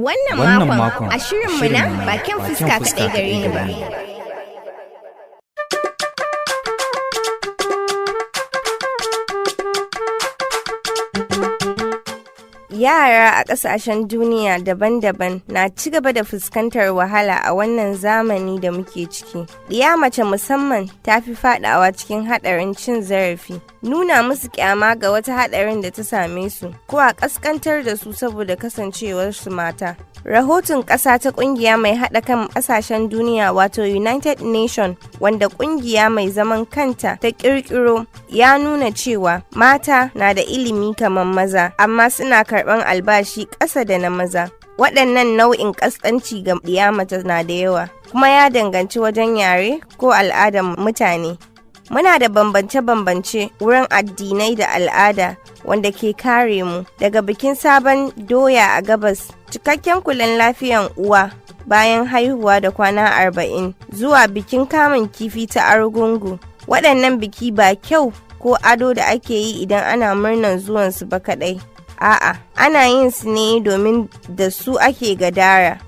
Wannan Wannan makon makon a shirinmu na bakin fuska kaɗai gare ni ba. Yara a ƙasashen duniya daban-daban na ci gaba da fuskantar wahala a wannan zamani da muke ciki. Ɗiya mace musamman ta fi faɗawa cikin haɗarin cin zarafi, nuna musu ƙyama ga wata haɗarin da ta same su, ko a ƙasƙantar da su saboda kasancewarsu mata. Rahoton ƙasa ta ƙungiya mai haɗa kan ƙasashen duniya, wato United Nation, wanda ƙungiya mai zaman kanta ta ƙirƙiro, ya nuna cewa mata na da ilimi kamar maza, amma suna karɓan albashi ƙasa da na maza. Waɗannan nau'in ƙasƙanci ga ɗiya mace na da yawa, kuma ya danganci wajen yare ko al'adar mutane. Muna da bambance-bambance wurin addinai da al'ada wanda ke kare mu daga bikin sabon doya a gabas, cikakken kulan lafiyan uwa bayan haihuwa da kwana 40, zuwa bikin kamun kifi ta Argungu. Waɗannan biki ba kyau ko ado da ake yi idan ana murnan zuwansu ba kaɗai. A'a, ana yin su ne domin da su ake gadara.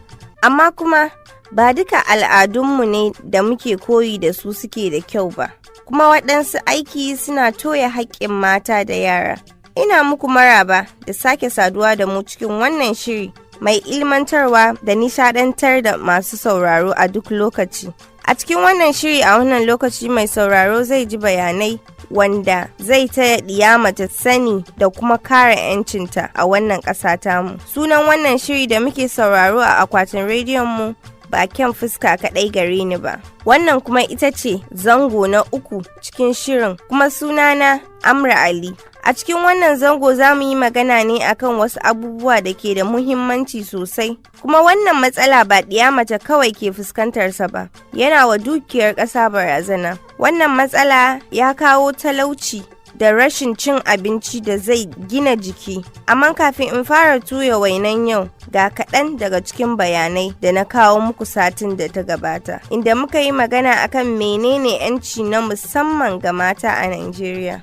Amma kuma ba duka al'adunmu ne da muke koyi da su suke da kyau ba. Kuma waɗansu aiki suna toye haƙƙin mata da yara. Ina muku maraba da sake saduwa da mu cikin wannan shiri mai ilmantarwa da nishadantar da masu sauraro a duk lokaci. A cikin wannan shiri a wannan lokaci, mai sauraro zai ji bayanai wanda zai taya ɗiya mace sani da kuma kare 'yancinta a wannan ƙasa tamu. Sunan wannan shiri da muke sauraro a akwatin rediyon mu, Ba kyan fuska kaɗai gare ni ba. Wannan kuma ita ce zango na uku cikin shirin, kuma sunana Amra Ali. A cikin wannan zango za mu yi magana ne akan wasu abubuwa da ke da muhimmanci sosai. Kuma wannan matsala ba ɗiya mace kawai ke fuskantarsa ba, yana wa dukiyar ƙasa barazana. Wannan matsala ya kawo talauci da rashin cin abinci da zai gina jiki. Amma kafin in fara tuya wainan yau, ga kaɗan daga cikin bayanai da na kawo muku satin da ta gabata, inda muka yi magana akan menene 'yanci na musamman ga mata a Najeriya.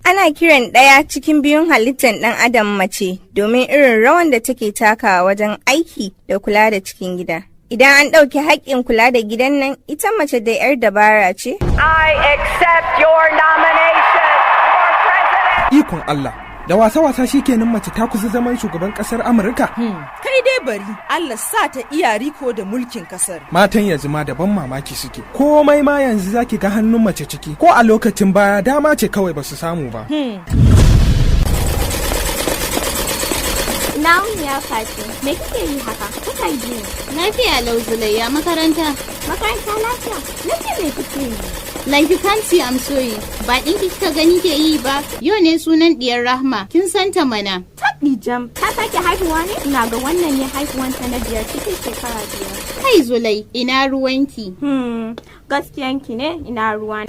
Ana kiran ɗaya cikin biyun halittar ɗan adam mace domin irin rawan da take takawa wajen aiki da kula da cikin gida. Idan an ɗauki haƙƙin kula da gidan nan, ita mace da 'yar dabara ce. I accept your nomination for president. Ikon Allah, da wasa-wasa shikenan mace ta kusa zaman shugaban kasar Amurka. Kai dai bari, Allah sa ta iya riko da mulkin kasar. Matan yanzu ma daban mamaki suke. Komai ma yanzu zaki ga hannun mace ciki. Ko a lokacin baya dama ce kawai basu samu ba. Ina wuni ya Fati, me kike yi haka? Kuka yi Lafiya lau, Zulayya, makaranta. Makaranta lafiya. Na ce me kike yi? Like you can't see I'm sewing. Ba ɗinki kika gani ke yi ba. Yau ne sunan ɗiyar Rahma. Kin santa mana. Tabɗi jam. Ta sake haihuwa ne? Ina ga wannan ne haihuwanta na biyar cikin shekara 5. Kai Zulai, ina ruwanki? Gaskiyanki ne, ina ruwa.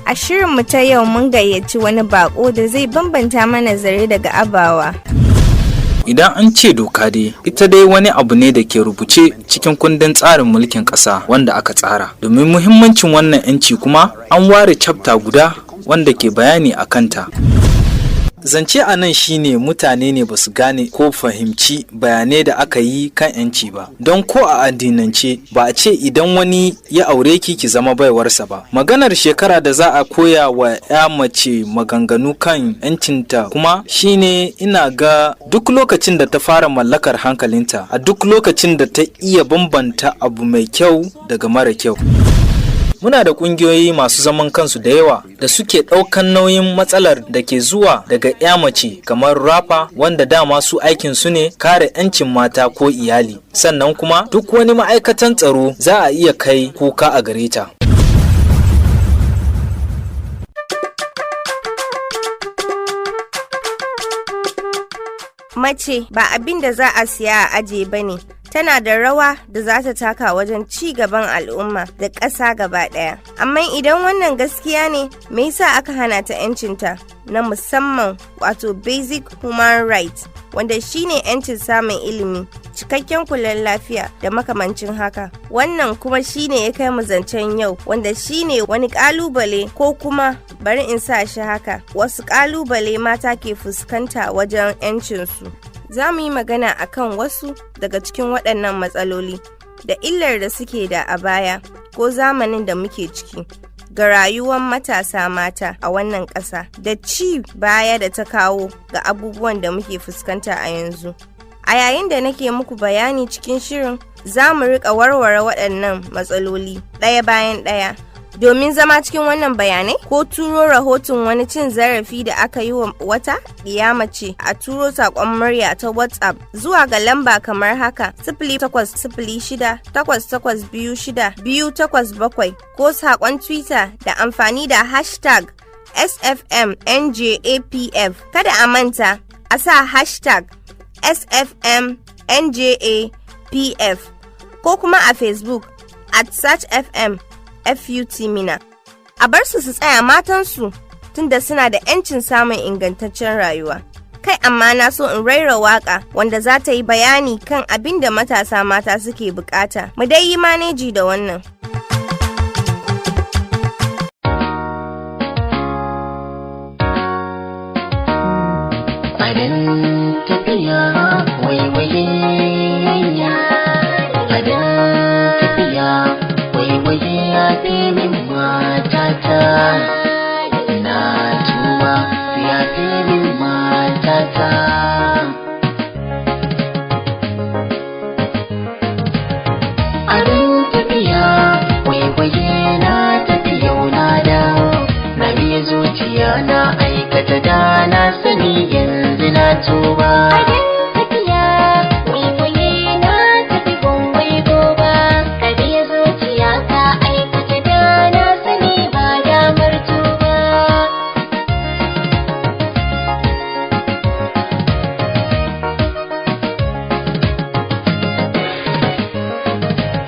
A shirinmu ta yau mun gayyaci wani bako da zai bambanta mana zare daga abawa. Idan an ce doka dai, ita dai wani abu ne da ke rubuce cikin kundin tsarin mulkin ƙasa wanda aka tsara. Domin muhimmancin wannan 'yanci kuma, an ware chapter guda wanda ke bayani a kanta. Zance a nan shine mutane ne ba su gane ko fahimci bayanai da aka yi kan 'yanci ba. Don ko a addinance ba a ce idan wani ya aure ki, ki zama baiwarsa ba. Maganar shekara da za a koya wa 'ya mace maganganu kan 'yancinta kuma shine ina ga duk lokacin da ta fara mallakar hankalinta, a duk lokacin da ta iya bambanta abu mai kyau daga mara kyau. Muna da ƙungiyoyi masu zaman kansu da yawa da suke ɗaukan nauyin matsalar da ke zuwa daga 'ya mace, kamar RAPA, wanda dama su aikin su ne kare 'yancin mata ko iyali. Sannan kuma duk wani ma'aikatan tsaro za a iya kai kuka a gare ta. Mace ba abin da za a siya a aje ba ne. Tana da rawa da za ta taka wajen ci gaban al'umma da ƙasa gaba ɗaya. Amma idan wannan gaskiya ne, me yasa aka hana ta 'yancinta na musamman, wato basic human right, wanda shine 'yancin samun ilimi, cikakken kulan lafiya da makamancin haka? Wannan kuma shine ya kai mu zancen yau, wanda shine wani kalubale, ko kuma bari in sa shi haka, wasu kalubale mata ke fuskanta wajen 'yancinsu. Za Za mu yi magana akan wasu daga cikin waɗannan matsaloli da illar da suke da a baya ko zamanin da muke ciki ga rayuwar matasa mata a wannan ƙasa da ci baya da ta kawo ga abubuwan da muke fuskanta a yanzu. A yayin da nake muku bayani cikin shirin, za mu riƙa warware waɗannan matsaloli ɗaya bayan ɗaya. Domin zama cikin wannan bayanai ko turo rahoton wani cin zarafi da aka yi wa wata ɗiya mace, a turo saƙon murya ta WhatsApp zuwa ga lamba kamar haka: 08068826287, ko saƙon Twitter da amfani da hashtag #SFMNJAPF. Kada a manta a sa hashtag #SFMNJAPF, ko kuma a Facebook @SearchFM FUT Minna. A bar su su tsaya matansu tunda suna da 'yancin samun ingantaccen rayuwa. Kai, amma na so in raira waka wanda za ta yi bayani kan abin da matasa mata suke bukata. Mu dai yi maneji da wannan. Adon tafiya waiwaye, adon tafiya waiwaye, ya fi min matata, na tuba, ya fi min matata. Adon tafiya waiwaye, na tafi yau na dawo, na biya zuciya na aikata da na sani, yanzu na tuba. Tafiya waiwaye, na tafi ban goba, ka biya zuciya ka aikata da na sani, ba damar tuba.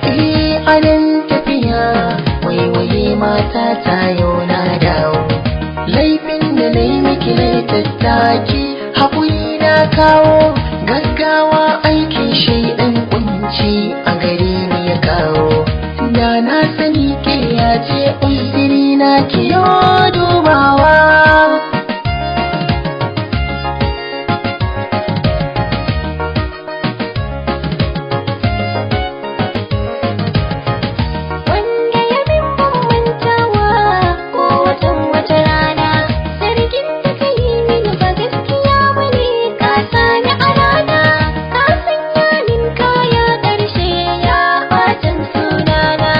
Eh, anan tafiya waiwaye mata ta, yau na dawo, laifin da na yi miki na yi tattaki, haƙuri na kawo, gaggawa aikin shaidan, kunci a gare ni ya kawo, da na sani ke ya ce, uzuri na kiyo dubawa. Wanda ya bin mantawa ko watan wata rana, sarkin da ka yi mini ba gaskiya bane, ka sani a rana, ka sanya min kaya, ƙarshe ya ɓatan sunana,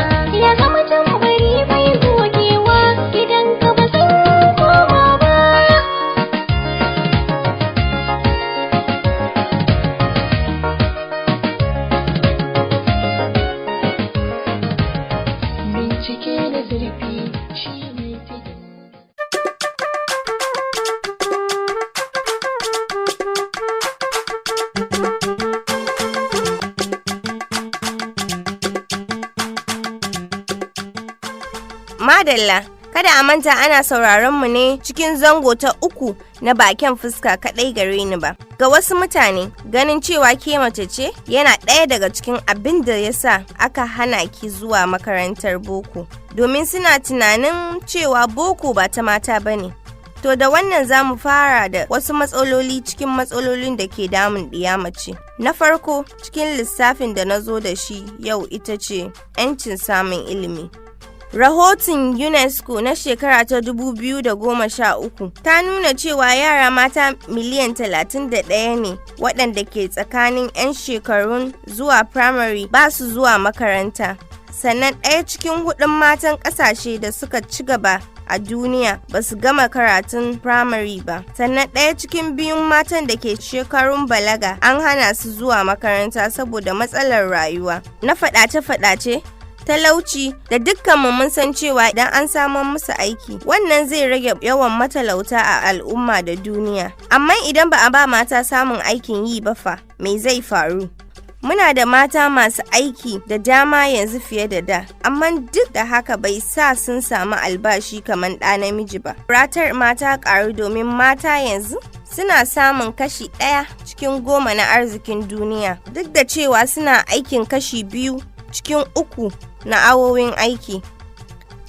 ya zama tambari bai gogewa, gidanka ba zan koma ba. Bincike na zurfi shi ne tudun. Madalla, kada a manta ana sauraron mu ne cikin zango ta uku na bakin fuska kaɗai gare ni ba. Ga wasu mutane, ganin cewa ke mace ce yana ɗaya daga cikin abin da ya sa aka hana ki zuwa makarantar boko. Domin suna tunanin cewa boko ba ta mata ba ne. To, da wannan za mu fara da wasu matsaloli cikin matsalolin da ke damun ɗiya mace. Na farko cikin lissafin da na zo da shi yau ita ce 'yancin samun ilimi. Rahoton UNESCO na shekara ta 2013 ta nuna cewa yara mata miliyan 31 ne waɗanda ke tsakanin 'yan shekarun zuwa firamare ba su zuwa makaranta. Sannan ɗaya cikin hudun matan ƙasashe da suka ci gaba a duniya ba su gama karatun firamare ba. Sannan ɗaya cikin biyun matan da ke shekarun balaga an hana su zuwa makaranta saboda matsalar rayuwa. Na faɗace-faɗace, talauci, da dukkanmu mun san cewa idan an samar musu aiki, wannan zai rage yawan matalauta a al'umma da duniya. Amma idan ba a ba mata samun aikin yi ba fa, me zai faru? Muna da mata masu aiki da dama yanzu fiye da da, amma duk da haka bai sa sun samu albashi kamar ɗa namiji ba. Ratar mata ƙaru domin mata yanzu suna samun kashi 1 cikin 10 na arzikin duniya, duk da cewa suna aikin kashi 2 cikin 3 na awowin aiki.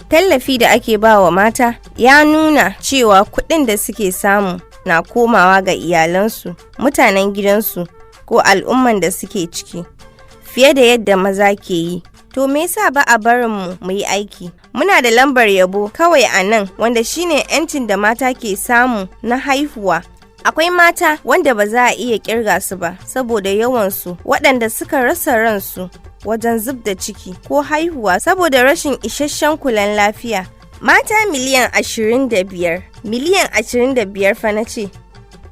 Tallafi da ake ba wa mata ya nuna cewa kuɗin da suke samu na komawa ga iyalansu, mutanen gidansu. ko al'umman da suke ciki, fiye da yadda maza ke yi. To me yasa ba a barin mu mu yi aiki? Muna da lambar yabo kawai a nan, wanda shine 'yancin da mata ke samu na haihuwa. Akwai mata wanda ba za a iya kirga su ba saboda yawansu, waɗanda suka rasa ransu wajen zub da ciki ko haihuwa saboda rashin isasshen kulan lafiya. Mata miliyan 25, miliyan 25 fa na ce,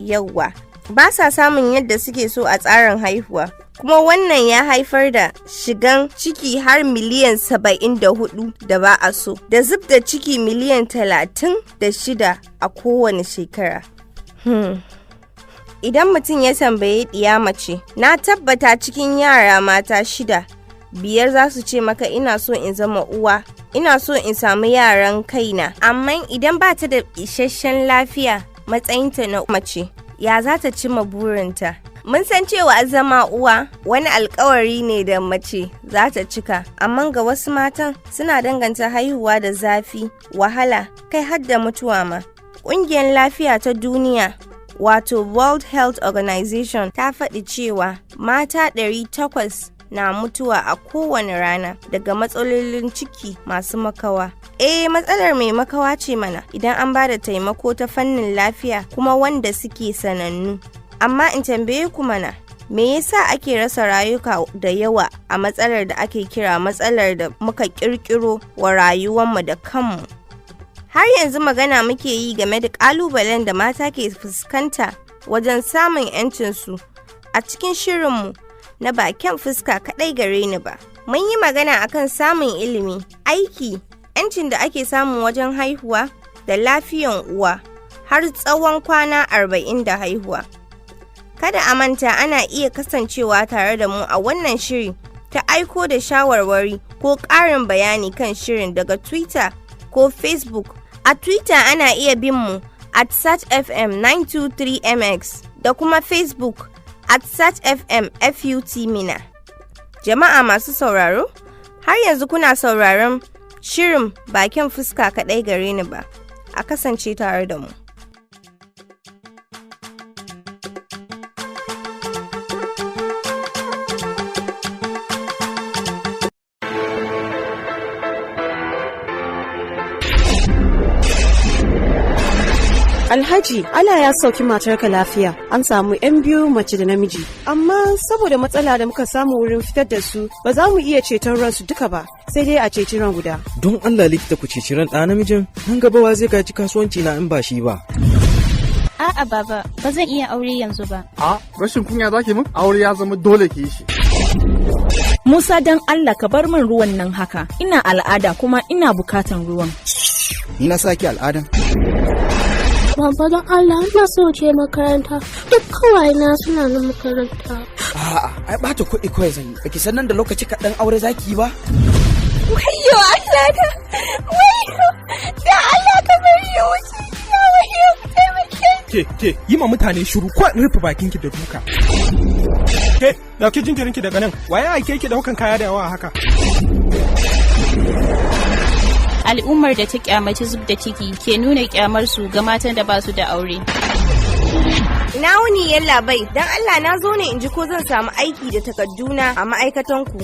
yauwa, ba sa samun yadda suke so a tsarin haihuwa. Kuma wannan ya haifar da shigan ciki har miliyan 74 da ba a so, da zub da ciki miliyan 36 a kowane shekara. Idan mutum ya tambayi ɗiya mace, na tabbata cikin yara mata shida, biyar za su ce maka, "Ina so in zama uwa, ina so in samu yaran kaina." Amma idan ba ta da isasshen lafiya matsayinta na mace, ya za ta cimma burinta? Mun san cewa zama uwa wani alkawari ne da mace za ta cika, amma ga wasu matan suna danganta haihuwa da zafi, wahala, kai har da mutuwa ma. Ƙungiyar Lafiya ta Duniya, wato World Health Organization, ta faɗi cewa mata 800 na mutuwa a kowane rana daga matsalolin ciki masu makawa. Eh, matsalar mai makawa ce mana idan an ba da taimako ta fannin lafiya kuma wanda suke sanannu. Amma in tambaye ku mana, me yasa ake rasa rayuka da yawa a matsalar da ake kira matsalar da muka kirkiro wa rayuwarmu da kanmu? Har yanzu magana muke yi game da ƙalubalen da mata ke fuskanta wajen samun 'yancinsu a cikin shirinmu na Ba kyan fuska kaɗai gare ni ba. Mun yi magana akan samun ilimi, aiki, 'yancin da ake samu wajen haihuwa da lafiyan uwa har tsawon kwana 40 da haihuwa. Kada a manta, ana iya kasancewa tare da mu a wannan shiri ta aiko da shawarwari ko ƙarin bayani kan shirin daga Twitter ko Facebook. A Twitter ana iya bin mu at FM 923MX da kuma Facebook at FM FUT Minna. Jama'a masu sauraro, har yanzu kuna sauraron shirin Ba kyan fuska kaɗai gare ni ba. A kasance tare da mu. Alhaji, Allah ya sauki matarka lafiya. An samu 'yan biyu, mace da namiji. Amma saboda matsala da muka samu wurin fitar da su, ba za mu iya ceton ransu duka ba. Sai dai a ceci ran guda. Don Allah likita, ku ceci ran ɗa namijin, nan gaba wa zai gaji kasuwanci na in ba shi ba? A'a baba, ba zan iya aure yanzu ba. A rashin kunya zaki min? Aure ya zama dole ki yi shi. Musa, dan Allah ka bar min ruwan nan haka. Ina al'ada kuma ina bukatan ruwan. Ni na saki al'adan? Baba, don Allah ina so je makaranta. Duk kawai na suna na makaranta. A'a, ai bata kuɗi kawai zan yi. Baki san nan da lokaci kaɗan aure zaki yi ba? Wayyo Allah na! Wayyo! Da Allah ka bari ya wuce! Ya wayyo, ku taimake. Ke, ke, yi ma mutane shiru ko in rufe bakinki da duka. Ke, dauki jinjirinki daga nan, waye aike ki daukan kaya da yawa haka? Al'ummar da ta kyamaci zub da ciki ke nuna kyamarsu ga matan da ba su da aure. Ina wuni, yallabai, don Allah na zo ne in ji ko zan samu aiki da takadduna a ma'aikatan ku.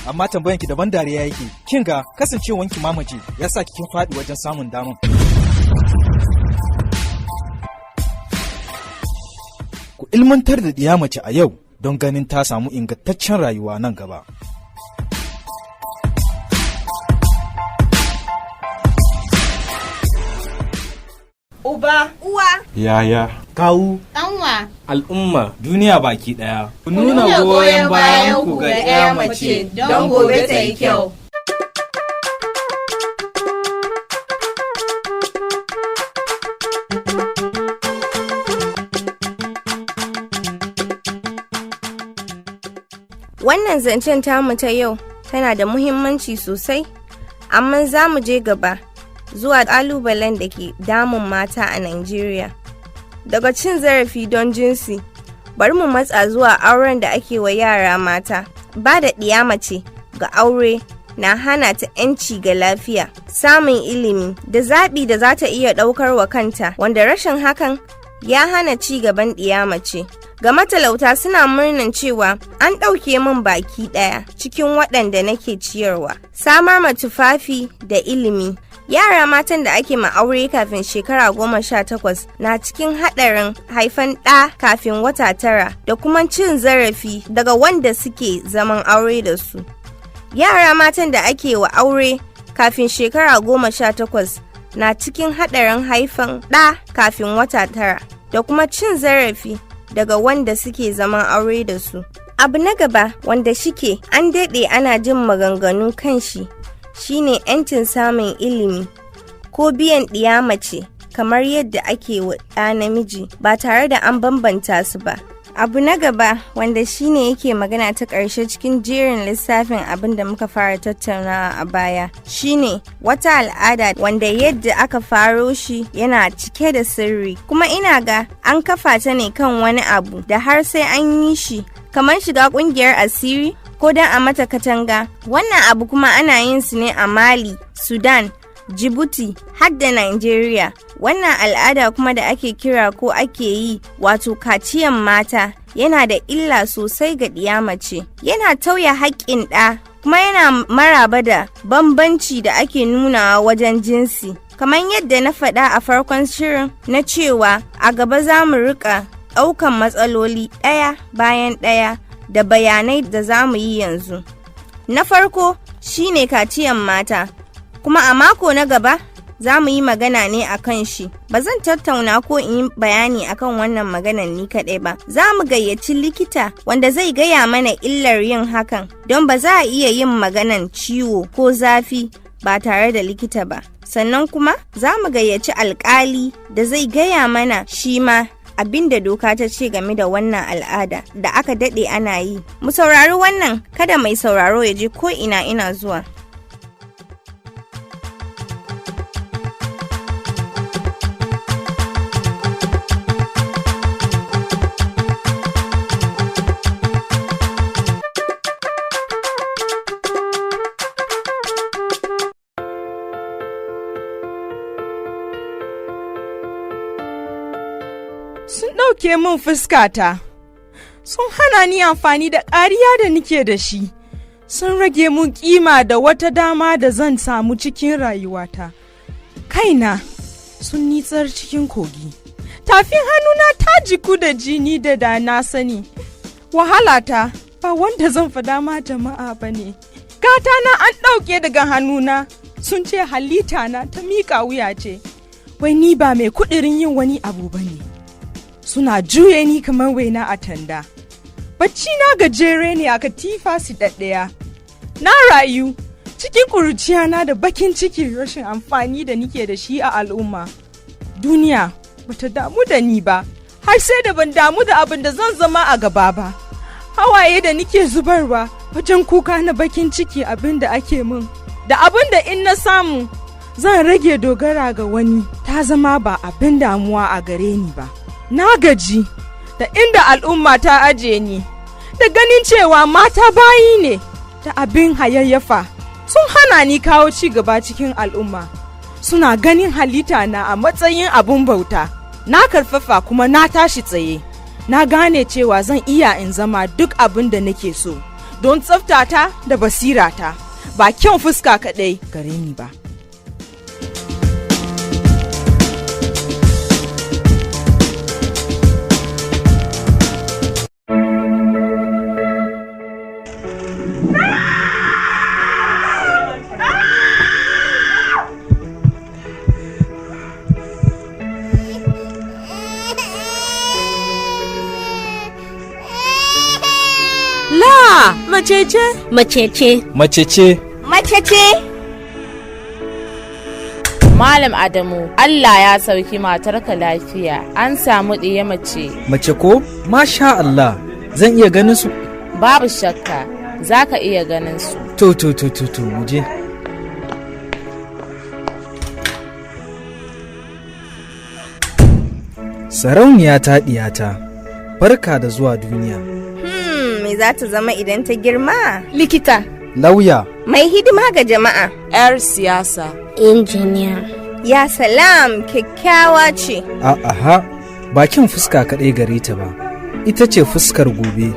Amma tambayan ki daban dariya yake. Kin ga, kasancewanki mamace ya sa kin faɗi wajen samun daman. Ku ilmantar da ɗiya mace a yau don ganin ta samu ingantaccen rayuwa nan gaba. Uba. Uwa. Yaya. Kawu. Kanwa. Al'umma. Duniya baki daya. Ku nuna goyon bayan ku ga 'ya mace don gobe ta yi kyau. Wannan zancen tamu ta yau tana da muhimmanci sosai, amma za mu je gaba zuwa ƙalubalen da ke damun mata a Najeriya. Daga cin zarafi don jinsi, bari mu matsa zuwa auren da ake wa yara mata. Ba da ɗiya mace ga aure na hana ta 'yanci ga lafiya, samun ilimi, da zaɓi da za ta iya ɗaukar wa kanta, wanda rashin hakan ya hana ci gaban ɗiya mace. Ga matalauta suna murnan cewa an ɗauke min baki ɗaya cikin waɗanda nake ciyarwa. Samar ma tufafi da ilimi. Yara matan da ake ma aure kafin shekara 18 na cikin haɗarin haifan ɗa kafin wata 9 da kuma cin zarafi daga wanda suke zaman aure da su. Yara matan da ake wa aure kafin shekara 18 na cikin haɗarin haifan ɗa kafin wata 9 da kuma cin zarafi daga wanda suke zaman aure da su. Abu na gaba wanda shike an daɗe ana jin maganganu kan shi shine 'yancin samun ilimi ko biyan ɗiya mace kamar yadda ake wa ɗa namiji ba tare da an bambanta su ba. Abu na gaba wanda shine yake magana ta ƙarshe cikin jerin lissafin abin da muka fara tattaunawa a baya shine wata al'ada wanda yadda aka faro shi yana cike da sirri, kuma ina ga an kafa ta ne kan wani abu da har sai an yi shi kamar shiga ƙungiyar asiri ko don a mata katanga. Wannan abu kuma ana yin su ne a Mali, Sudan, Djibouti har da Nigeria. Wannan al'ada kuma da ake kira ko ake yi, wato kaciyan mata, yana da illa sosai ga ɗiya mace. Yana tauye haƙƙin ɗa kuma yana maraba da bambanci da ake nunawa wajen jinsi. Kamar yadda na faɗa a farkon shirin na cewa a gaba za mu riƙa ɗaukan matsaloli ɗaya bayan ɗaya da bayanai da za mu yi yanzu. Na farko shine kaciyan mata, kuma a mako na gaba za mu yi magana ne a kan shi. Ba zan tattauna ko in yi bayani akan wannan maganan ni kaɗai ba. Za mu gayyaci likita wanda zai gaya mana illar yin hakan, don ba za a iya yin maganan ciwo ko zafi ba tare da likita ba. Sannan kuma za mu gayyaci alkali da zai gaya mana shi ma abin da doka ta ce game da wannan al'ada da aka daɗe ana yi. Mu saurari wannan, kada mai sauraro ya je ko ina, ina zuwa. Sun ɗauke min fuskata, sun hana ni amfani da ƙariya da nike da shi, sun rage mun ƙima da wata dama da zan samu cikin rayuwata. Kaina sun nitsar cikin kogi. Tafin hannuna ta jiku da jini da da na sani. Wahalata ba wanda zan fada ma jama'a ba ne. Gata na an ɗauke daga hannuna, sun ce halitta na ta miƙa wuya ce. Wai ni ba mai kudirin yin wani abu ba ne. Suna juye ni kamar waina a tanda. Bacci na gajere ne a katifa su ɗaɗɗaya. Na rayu cikin ƙuruciya na da bakin ciki rashin amfani da nike da shi a al'umma. Duniya bata damu da ni ba, har sai da ban damu da abin da zan zama a gaba ba. Hawaye da nike zubarwa wajen kuka na bakin ciki abin da ake min, da abin da in na samu zan rage dogara ga wani, ta zama ba abin damuwa a gare ni ba. Na gaji da inda al'umma ta aje ni, da ganin cewa mata bayi ne da abin hayayyafa, sun hana ni kawo ci gaba cikin al'umma. Suna ganin halitta na a matsayin abun bauta. Na karfafa kuma na tashi tsaye. Na gane cewa zan iya in zama duk abin da nake so, don tsaftata da basirata, ba kyan fuska kaɗai gare ni ba. La, mace ce? Mace ce. Mace ce. Mace ce. Malam Adamu, Allah ya sauki matarka lafiya, an samu ɗiya mace. Mace ko? Masha Allah, zan iya ganin su? Babu shakka, za ka iya ganin su. To, to, to, to, to, mu je. Sarauniya ta ɗiyata, barka da zuwa duniya. Me za ta zama idan ta girma? Likita. Lauya. Mai hidima ga jama'a. 'Yar siyasa. Injiniya. Ya salam, kyakkyawa ce. A'a, bakin fuska kaɗai gare ta ba, Ita ce fuskar gobe.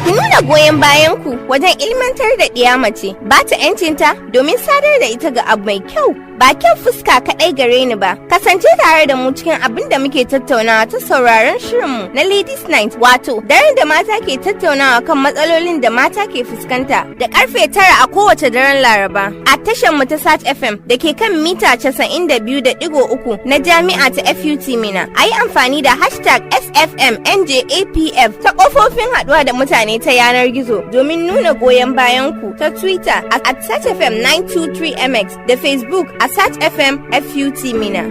Ku nuna goyon bayan ku wajen ilmantar da ɗiya mace, ba ta 'yancinta domin sadar da ita ga abu mai kyau. Ba kyan fuska kaɗai gare ni ba. Kasance tare da mu cikin abin da muke tattaunawa ta sauraron shirinmu na Ladies Night, wato daren da mata ke tattaunawa kan matsalolin da mata ke fuskanta da karfe 9 a kowace daren Laraba a tashar mu ta Sat FM da ke kan mita 92.3 na Jami'a ta FUT Minna. A yi amfani da #SFMNJAPF ta kofofin haɗuwa da mutane ta yanar gizo domin nuna goyon bayan ku ta Twitter a @SatFM923MX da Facebook a Sat FM FUT Minna.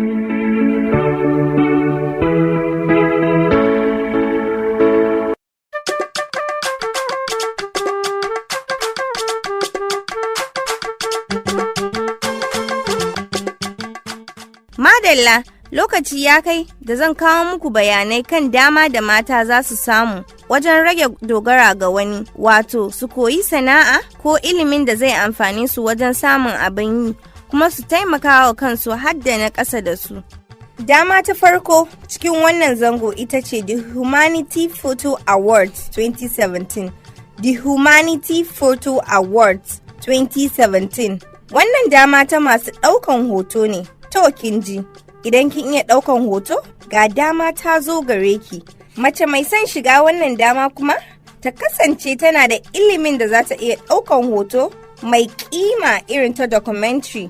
Madalla, lokaci ya kai da zan kawo muku bayanai kan dama da mata za su samu wajen rage dogara ga wani, wato su koyi sana'a ko ilimin da zai amfani su wajen samun abin yi, kuma su taimaka wa kansu har da na ƙasa da su. Dama ta farko cikin wannan zango ita ce The Humanity Photo Awards 2017. The Humanity Photo Awards 2017. Wannan dama ta masu ɗaukan hoto ne. To kin ji, idan kin iya ɗaukan hoto, ga dama ta zo gare ki. Mace mai son shiga wannan dama kuma ta kasance tana da ilimin da za ta iya ɗaukan hoto mai kima irin ta documentary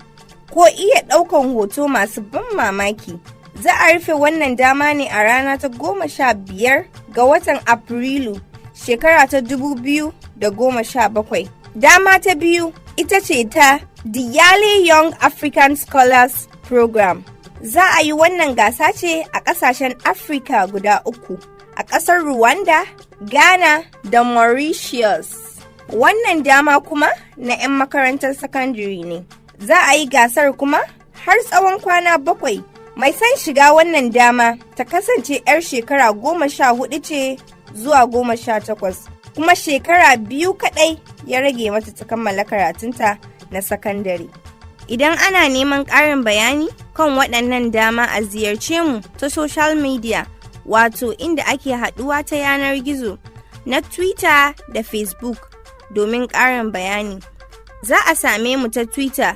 ko iya ɗaukan hoto masu ban mamaki. Za a rufe wannan dama ne a rana ta 15 ga watan Afrilu shekara ta 2017. Dama ta biyu ita ce ta The Yale Young African Scholars Program. Za a yi wannan gasa ce a ƙasashen Afrika guda uku, a ƙasar Rwanda, Ghana da Mauritius. Wannan dama kuma na 'yan makarantar sakandare ne. Za a yi gasar kuma har tsawon kwana 7. Mai son shiga wannan dama ta kasance 'yar shekara 14 ce zuwa 18, kuma shekara 2 kaɗai ya rage mata ta kammala karatunta na sakandare. Idan ana neman ƙarin bayani kan waɗannan dama, a ziyarce mu ta social media, wato inda ake haɗuwa ta yanar gizo na Twitter da Facebook domin ƙarin bayani. Za a same mu ta Twitter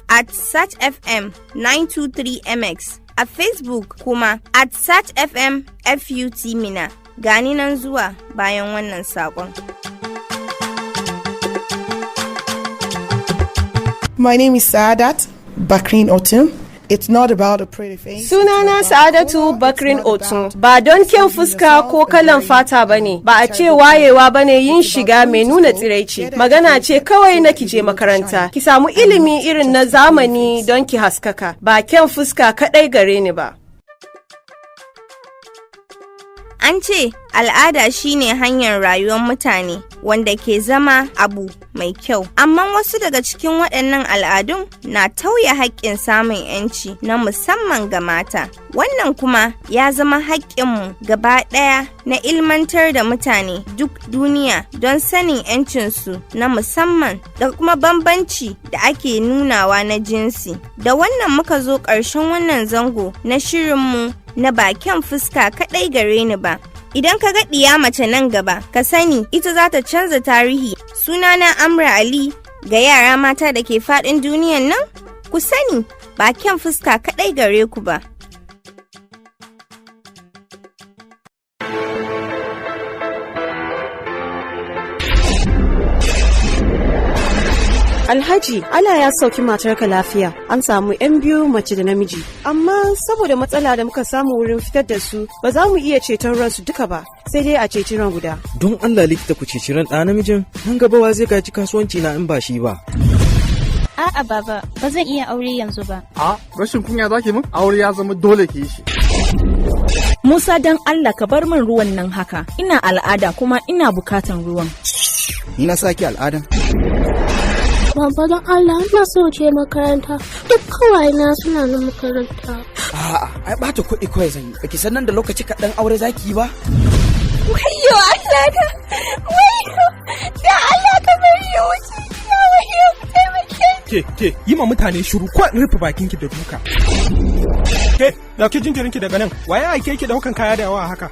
at SatFM 923MX, a Facebook kuma at SatFM FUT Minna. Gani nan zuwa bayan wannan saƙon. My name is Saadat Bakrin Otum. It's not about a pretty face. Sunana Sa'adatu Bakrin Otun. Ba don kyan fuska ko kalan fata ba ne, ba a ce wayewa ba ne yin shiga mai nuna tsiraici. Magana ce kawai na ki je makaranta, ki samu ilimi irin na zamani don ki haskaka. Ba kyan fuska kaɗai gare ni ba. An ce al'ada shine hanyar rayuwar mutane wanda ke zama abu mai kyau. Amma wasu daga cikin waɗannan al'adun na tauye haƙƙin samun 'yanci na musamman ga mata. Wannan kuma ya zama haƙƙinmu gaba ɗaya na ilmantar da mutane duk duniya don sanin 'yancinsu na musamman da kuma bambanci da ake nunawa na jinsi. Da wannan muka zo ƙarshen wannan zango na shirinmu na ba kyan fuska kaɗai gare ni ba. Idan ka ga ɗiya mace nan gaba, ka sani ita za ta canza tarihi. Sunana Amra Ali. Ga yara mata da ke faɗin duniyan nan, ku sani ba kyan fuska kaɗai gare ku ba. Alhaji, Allah ya sauki matarka lafiya. An samu 'yan biyu mace da namiji. Amma saboda matsala da muka samu wurin fitar da su, ba za mu iya ceton ransu duka ba, sai dai a ceci ran guda. Don Allah likita, ku ceci ran ɗa namijin, nan gaba wa zai gaji kasuwanci na in ba shi ba? A'a baba, ba zan iya aure yanzu ba. A rashin kunya zaki min? Aure ya zama dole ki yi shi. Musa, don Allah ka bar min ruwan nan haka. Ina al'ada kuma ina bukatan ruwan. Ni na saki al'adan? Baba, don Allah ina so je makaranta. Duk kawai na suna na makaranta. A'a, ai bata kuɗi kawai zan yi. Baki san nan da lokaci kaɗan aure zaki yi ba? Wayyo Allah na! Wayyo! Da Allah ka bari ya wuce! Ya wayyo, ka taimake. Ke, ke, yi ma mutane shiru ko in rufe bakinki da duka. Ke, dauki jinjirinki daga nan, waye aike ki daukan kaya da yawa haka?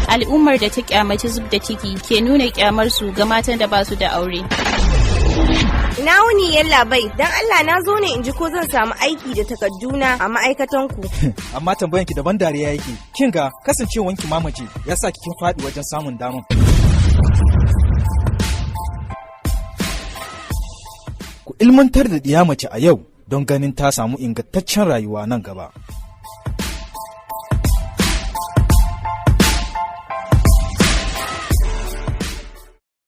Al'ummar da ta kyamaci zub da ciki ke nuna kyamarsu ga matan da ba su da aure. Ina wuni, yallabai? Dan Allah na zo ne in ji ko zan samu aiki da takadduna a ma'aikatan ku. Amma tambayanki daban dariya yake. Kin ga, kasancewanki mamace ya sa kin faɗi wajen samun daman. Ku ilmantar da ɗiya mace a yau don ganin ta samu ingantaccen rayuwa nan gaba.